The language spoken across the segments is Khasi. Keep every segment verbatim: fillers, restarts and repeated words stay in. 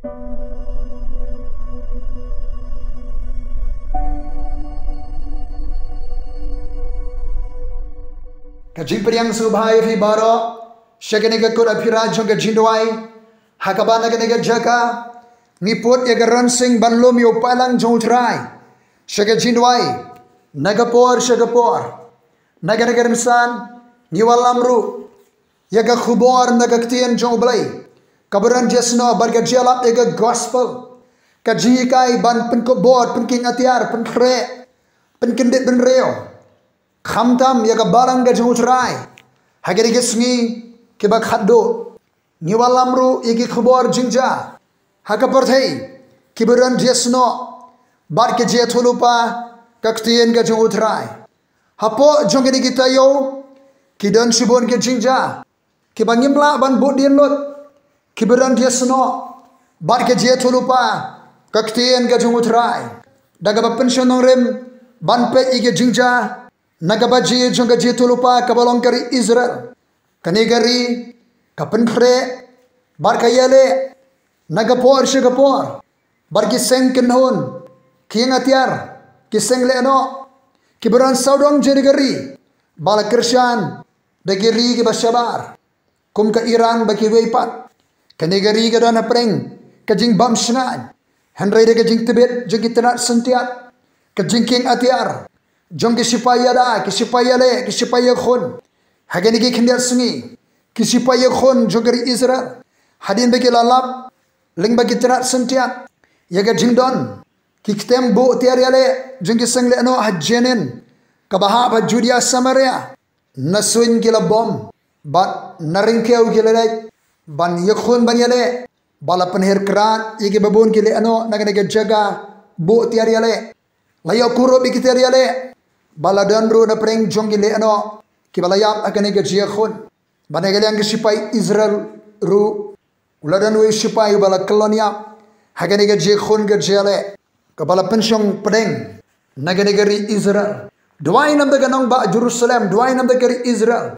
Ka jingpdiang sngewbha ïa phi baroh sha kane ka kot Aphira jong ka jingduwai, ha kaba na kane ka jaka ngi put ïa ka ronsing ban lum ïa u paidlang jong U Trai sha ka jingduwai na ka por sha ka por. Na kane ka rynsan ngi wallam ruh ïa ka khubor na ka ktien jong U Blei kaba don jingïasnoh bad ka jingïalap ïa ka gospel, ka jinghikai ban pynkup bor, pynkieng atiar, pynkhreh, pynkyndit bynriew, khamtam ïa ka balang ka jong U Trai ha kine ki sngi kiba khatduh. Ngi wallam ruh ïa ki khubor jingjia ha ka pyrthei kiba don jingïasnoh bad ka jingïathuhlypa ka ktien ka jong U Trai. Hapoh jong kine ki taïew ki don shibun ki jingjia kiba ngim lah ban buddien lut, kiba don jingïasnoh bad ka jingïathuhlypa ka ktien ka jong U Trai. Da kaba pynshong nongrim ban peit ïa ki jingjia na ka baji jong ka jingïathuhlypa kaba long ka ri Israel. Kane ka ri ka pynkhreh bad ka ïaleh na ka por sha ka por bad ki seng kynhun, kieng atiar, ki seng lehnoh kiba don sawdong jong kane ka ri ba la kyrshan da ki ri kiba shabar kum ka Iran bad kiwei pat. Kane ka ri ka don hapdeng ka jingbym shngaiñ, hynrei da ka jingtbit jong ki tnat syntiat, ka jingkieng atiar jong ki shipai ïada, ki shipai ïaleh, ki shipai ïakhun ha kine ki khyndiat sngi, ki shipai ïakhun jong ka ri Israel, hadien ba ki la lap lyngba ki tnat syntiat ïa ka jingdon ki ktem buh tiar ïaleh jong ki seng lehnoh ha Jenin kaba hap ha Judea Samaria, na suiñ ki la bom bad na ryngkew ki la leit ban ïakhun ban ïaleh, ba la pynhiar krad ïa kiba bun ki lehnoh na kane ka jaka buh tiar ïaleh. La ïoh kurup ïa ki tiar ïaleh ba la don ruh na pdeng jong ki lehnoh kiba la ïap ha kane ka jingïakhun. Bad na ka liang ki shipai Israel ruh, u la don uwei u shipai uba la kyllon ïap ha kane ka jingïakhun ka jingïaleh kaba la pynshong pdeng na kane ka ri Israel. Duwai na ka bynta ka nongbah Jerusalem, duwai na ka bynta ka ri Israel,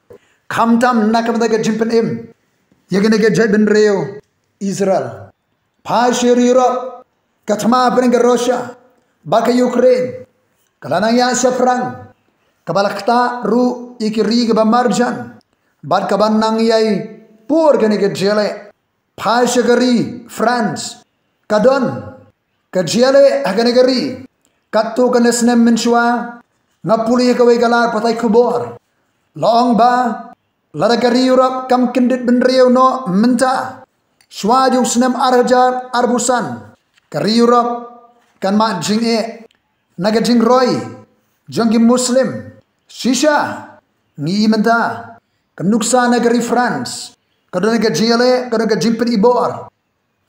khamtam na ka bynta ka jingpynim ïa kane ka jaitbynriew Israel. Phai sha ri Europe, ka thma hapdeng ka Russia bad ka Ukraine ka la nang ïaid shaphrang, kaba la ktah ruh ïa ki ri kiba marjan bad kaba nang ïai pur kane ka jingïaleh. Phai sha ka ri France, ka don ka jingïaleh ha kane ka ri katto katne snem mynshuwa. Nga pule ha kawei ka lad pathai khubor, la ong ba lada ka ri Europe kam kyndit bynriew noh mynta, shuwa jong u snem ar hajar arphew san, ka ri Europe kan mad jingeh na ka jingroi jong ki Muslim. Shisha ngi i mynta ka nuksa na ka ri France, ka don ka jingïaleh, ka don ka jingpynibor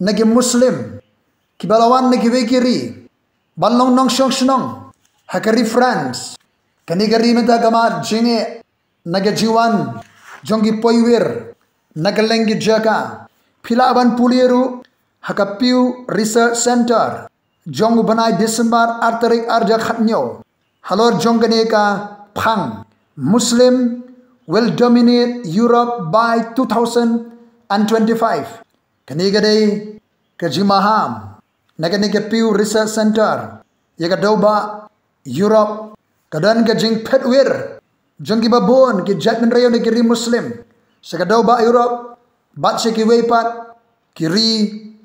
na ki Muslim kiba la wan na kiwei ki ri ban long nongshong shnong ha ka ri France. Kane ka ri mynta ka mad jingeh na ka jingwan jong ki poiwir na kylleng ki jaka. Phi lah ban pule ruh ha ka Pew Research Center jong u bnai December ar tarik ar hajar khathynñiew, halor jong kane ka phang, Muslim will dominate Europe by two thousand and twenty-five. Kane ka dei ka jingmaham na kane ka Pew Research Center ïa ka dewbah Europe. Ka don ka jingphet wir jong kiba bun ki jaitbynriew na ki ri Muslim sha ka dewbah Europe bad sha kiwei pat ki ri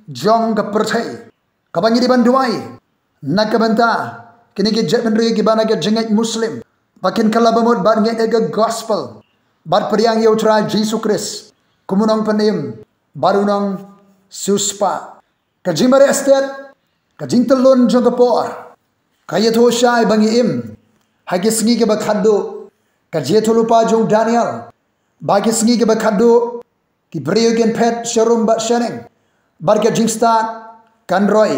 jong ka pyrthei. Kaba ngi dei ban duwai na ka bynta kine ki jaitbynriew kiba na ka jingngeit Muslim, ba kin kylla bamut bad ngeit ïa ka gospel bad pdiang ïa U Trai Jisu Khrist kum u Nongpynim bad u Nongsiewspah. Ka jingmareh stet, ka jingtyllun jong ka por, ka ïathuh shai ba ngi im ha ki sngi kiba khatduh. Ka jingïathuhlypa jong u Daniel ba ha ki sngi kiba khatduh ki briew kin phet sharum bad shaneng bad ka jingstad kan roi.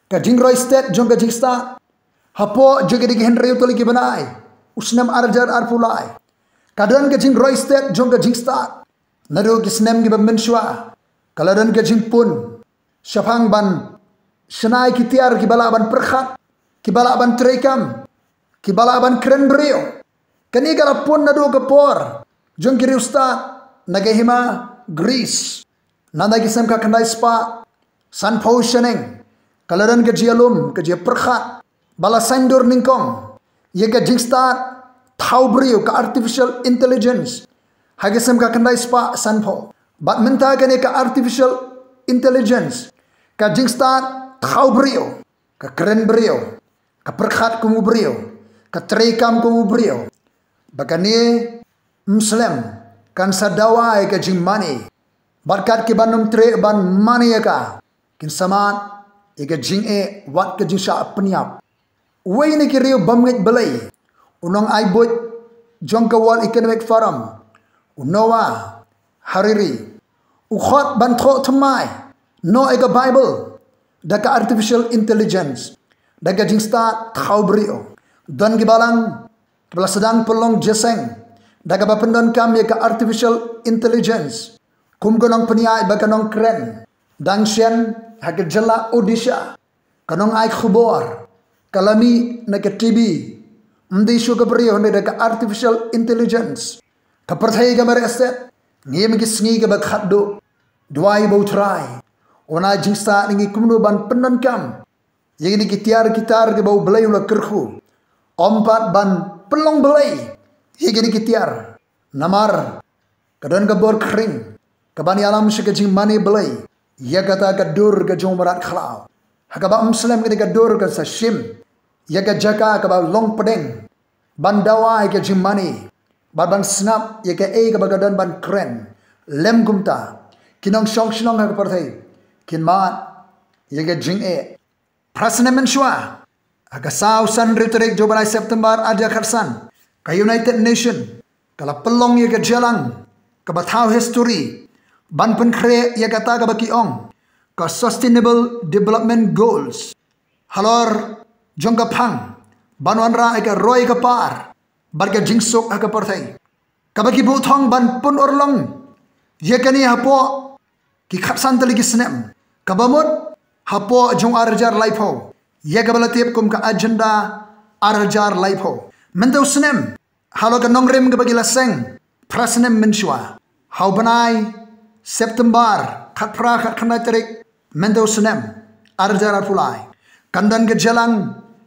Ka jingroi stet jong ka jingstad hapoh jong kine ki hynriew tylli ki bnai u snem ar hajar arphew lai. Ka don ka jingroi stet jong ka jingstad naduh ki snem kiba mynshuwa. Ka la don ka jingpun shaphang ban shna ïa ki tiar kiba lah ban pyrkhat, kiba lah ban treikam, kiba lah ban kren briew. Kane ka la pun naduh ka por jong ki riewstad na ka hima Greece, na ki snem khatkhyndai spah Sanphew shaneng ka la don ka jingïalum, ka jingpyrkhat ba la saiñdur nyngkong ïa ka jingstad thaw briew, ka artificial intelligence, ha ka snem ka khyndai spah sanphew. Bad mynta kane ka artificial intelligence, ka jingstad thaw briew, ka kren briew, ka pyrkhat kum u briew, ka treikam kum u briew, ba kane ym slem, kan sa dawa ïa ka jingmane. Bad kat kiban ym treh ban mane ïa ka, kin sa mad ïa ka jingeh wat ka jingshah pynïap. Uwei na ki riew bym ngeit Blei, u nongai buit jong ka World Economic Forum, u Noah Harari, u khot ban thoh thymmai noh ïa ka Bible da ka artificial intelligence, da ka jingstad thaw briew. Don ki balang kiba la sdang pynlong jingïaseng da kaba pyndonkam ïa ka artificial intelligence, kum ka nongpynïaid bad ka nongkren, dang shen ha ka jylla Odisha. Ka nongai khubor ka la mih na ka T V, ym dei shuh ka briew, hynrei da ka artificial intelligence. Ka pyrthei ka mareh stet, ngim ki sngi kaba khatduh. Duwai ba U Trai un ai jingstad ïa ngi kumno ban pyndonkam ïa kine ki tiar ki tar kiba U Blei u la kyrkhu, ym pat ban pynlong blei ïa kine ki tiar. Namar ka don ka bor khring kaban ïalam sha ka jingmane blei ïa kata ka dur ka jong u mrad khlaw. Ha kaba ym slem, kane ka dur kan sa shim ïa ka jaka kaba long pdeng ban dawa ïa ka jingmane, bad ban sngap ïa kaei kaba ka don ban kren. Lym kumta, ki nongshong shnong ha ka pyrthei kin mad ïa ka jingeh. Phra snem mynshuwa, ha ka saw san hynriew tarik jong u bnai September arhajar khatsan, ka United Nation ka la pynlong ïa ka jingïalang kaba thaw history ban pynkhreh ïa kata kaba ki ong ka Sustainable Development Goals, halor jong ka phang ban wanrah ïa ka roi ka par bad ka jingsuk ha ka pyrthei, kaba ki buh thong ban pynurlong ïa kane hapoh ki khatsan tylli ki snem, kaba mut hapoh jong u arhajar laiphew, ïa kaba la tip kum ka Agenda arhajar laiphew. Mynta u snem, halor ka nongrim kaba ki la seng phra snem mynshuwa, ha u bnai September khatphra khatkhyndai tarik mynta u snem arhajar arphew lai, kan don ka jingïalang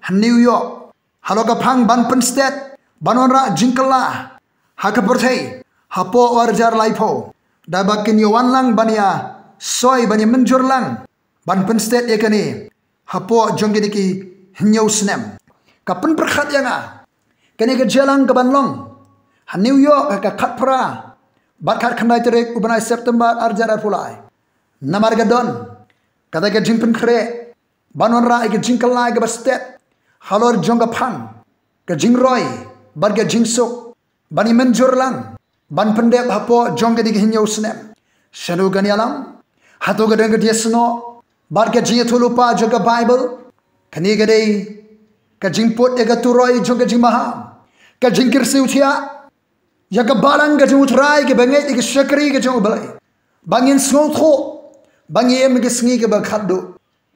ha New York, halor ka phang ban pynstet ban wanrah jingkylla ha ka pyrthei hapoh u arhajar laiphew, da ba kin ïa wan lang ban ïa soi, ban ïa mynjur lang ban pynstet ïa kane hapoh jong kine ki hynñiew snem. Ka pynpyrkhat ïa nga kane ka jingïalang kaban long ha New York ha ka khatphra bad khatkhyndai tarik u bnai September arhajar arphew lai. Namar ka don kata ka jingpynkhreh ban wanrah ïa ka jingkylla kaba stet halor jong ka phang, ka jingroi bad ka jingsuk, ban ïa mynjur lang ban pyndep hapoh jong kane ka hynñiew snem. Shano kan ïalam? Hato ka don ka jingïasnoh bad ka jingïathuhlypa jong ka Bible? Kane ka dei ka jingput ïa ka turoi jong ka jingmaham, ka jingkyrsiew thiah ïa ka balang ka jong U Trai, kiba ngeit ïa ka shakri ka jong U Blei, ba ngin sngewthuh ba ngi im ha ki sngi kiba khatduh,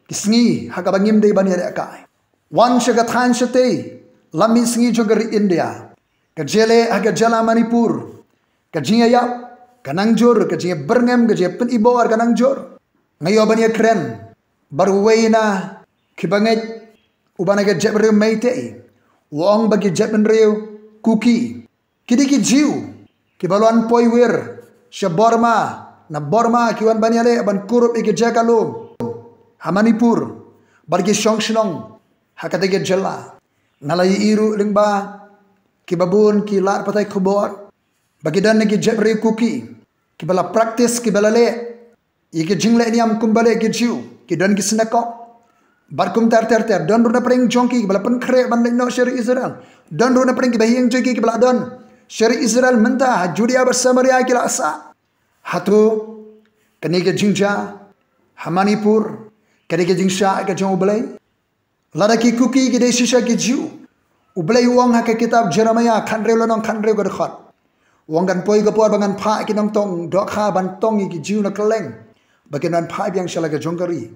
ki sngi ha kaba ngim dei ban ïalehkai. Wan sha ka thaiñ shatei lam mihngi jong ka ri India, ka jylliew ha ka jylla Manipur, ka jingïaïap ka nang jur, ka jingïabyrngem, ka jingïapynibor ka nang jur. Nga ïoh ban ïakren bad uwei na kiba ngeit, uba na ka jaitbynriew Meitei, u ong ba ki jaitbynriew Kuki, ki dei ki Jiw kiba la wan poi wir sha Burma, na Burma ki wan ban ïaleh ban kurup ïa ki jaka lum ha Manipur, bad ki shong shnong ha kata ka jylla. Nga la ïohi ruh lyngba kiba bun ki lad pathai khubor ba ki don na ki jaitbynriew Kuki kiba la practice, kiba la leh ïa ki jingleh niam kumba leh ki Jiw, ki don ki synagog bad kumta ter ter. Don ruh na pdeng jong ki kiba la pynkhreh ban leit noh sha ri Israel. Don ruh na pdeng kiba ha ïing jong ki kiba la don sha ri Israel mynta, ha Judia bad Samaria ki la sah. Hato kane ka jingjia ha Manipur ka dei ka jingshah ka jong U Blei? Lada ki Kuki ki dei shisha ki Jiw, U Blei u ong ha ka kitab Jeremaïah khathynriew lynnong khathynriew ka dkhot, u ong, kan poi ka por ba ngan phah ïa ki nongtong dohkha ban tong ïa ki Jiw na kylleng, ba kin wan phah biang sha la ka jong ka ri.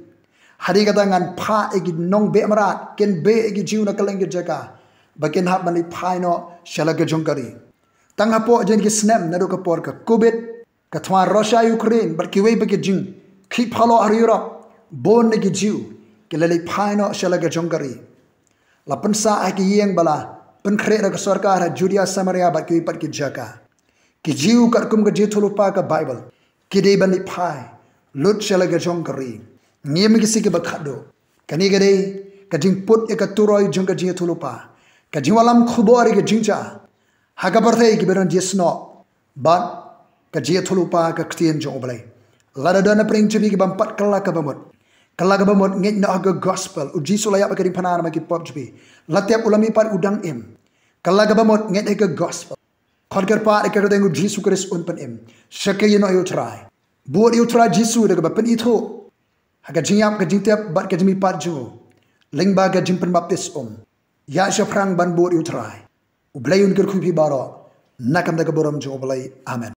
Hadien kata ngan phah ïa ki nongbeh mrad, kin beh ïa ki Jiw na kylleng ki jaka, ba kin hap ban leit phai noh sha la ka jong ka ri. Tang hapoh jong ki snem naduh ka por ka Covid, ka thma Russia Ukraine bad kiwei pat ki jingkhih phalok ha Europe, Bun na ki Jiw ki la leit phai noh sha la ka jong ka ri. La pynsah ha ki ïing ba la pynkhreh da ka sorkar ha Judia, Samaria bad kiwei pat ki jaka. Ki Jiw katkum ka jingïathuhlypa ka Baibl ki dei ban leit phai lut sha la ka jong ka ri. Ngim ki siki ba khadduh. Kane ka dei ka jingput ïa ka turoi jong ka jingïathuhlypa, ka jingwallam khubor ïa ka jingjia ha ka pyrthei kiba don jingïasnoh bad ka jingïathuhlypa ka ktien jong U Blei. Lada don na pdeng jong phi ki bym pat kylla ka bamut, kylla ka bamut, ngeit noh ha ka gospel. U Jisu la ïap ha ka diengphna namar ki pop jong phi. La tep u la mih pat, u dang im. Kylla ka bamut, ngeit ha ka gospel. Khot kyrpad ha ka kyrteng U Jisu Khrist, un pynim. Shakri noh ïa U Trai. Bud ïa U Trai Jisu da kaba pynithuh ha ka jingïap, ka jingtep bad ka jingmihpat jong u lyngba ka jingpynbaptis um. Ïaid shaphrang ban bud ïa U Trai. U Blei un kyrkhu ïa phi baroh na ka bynta ka burom jong U Blei. Amen.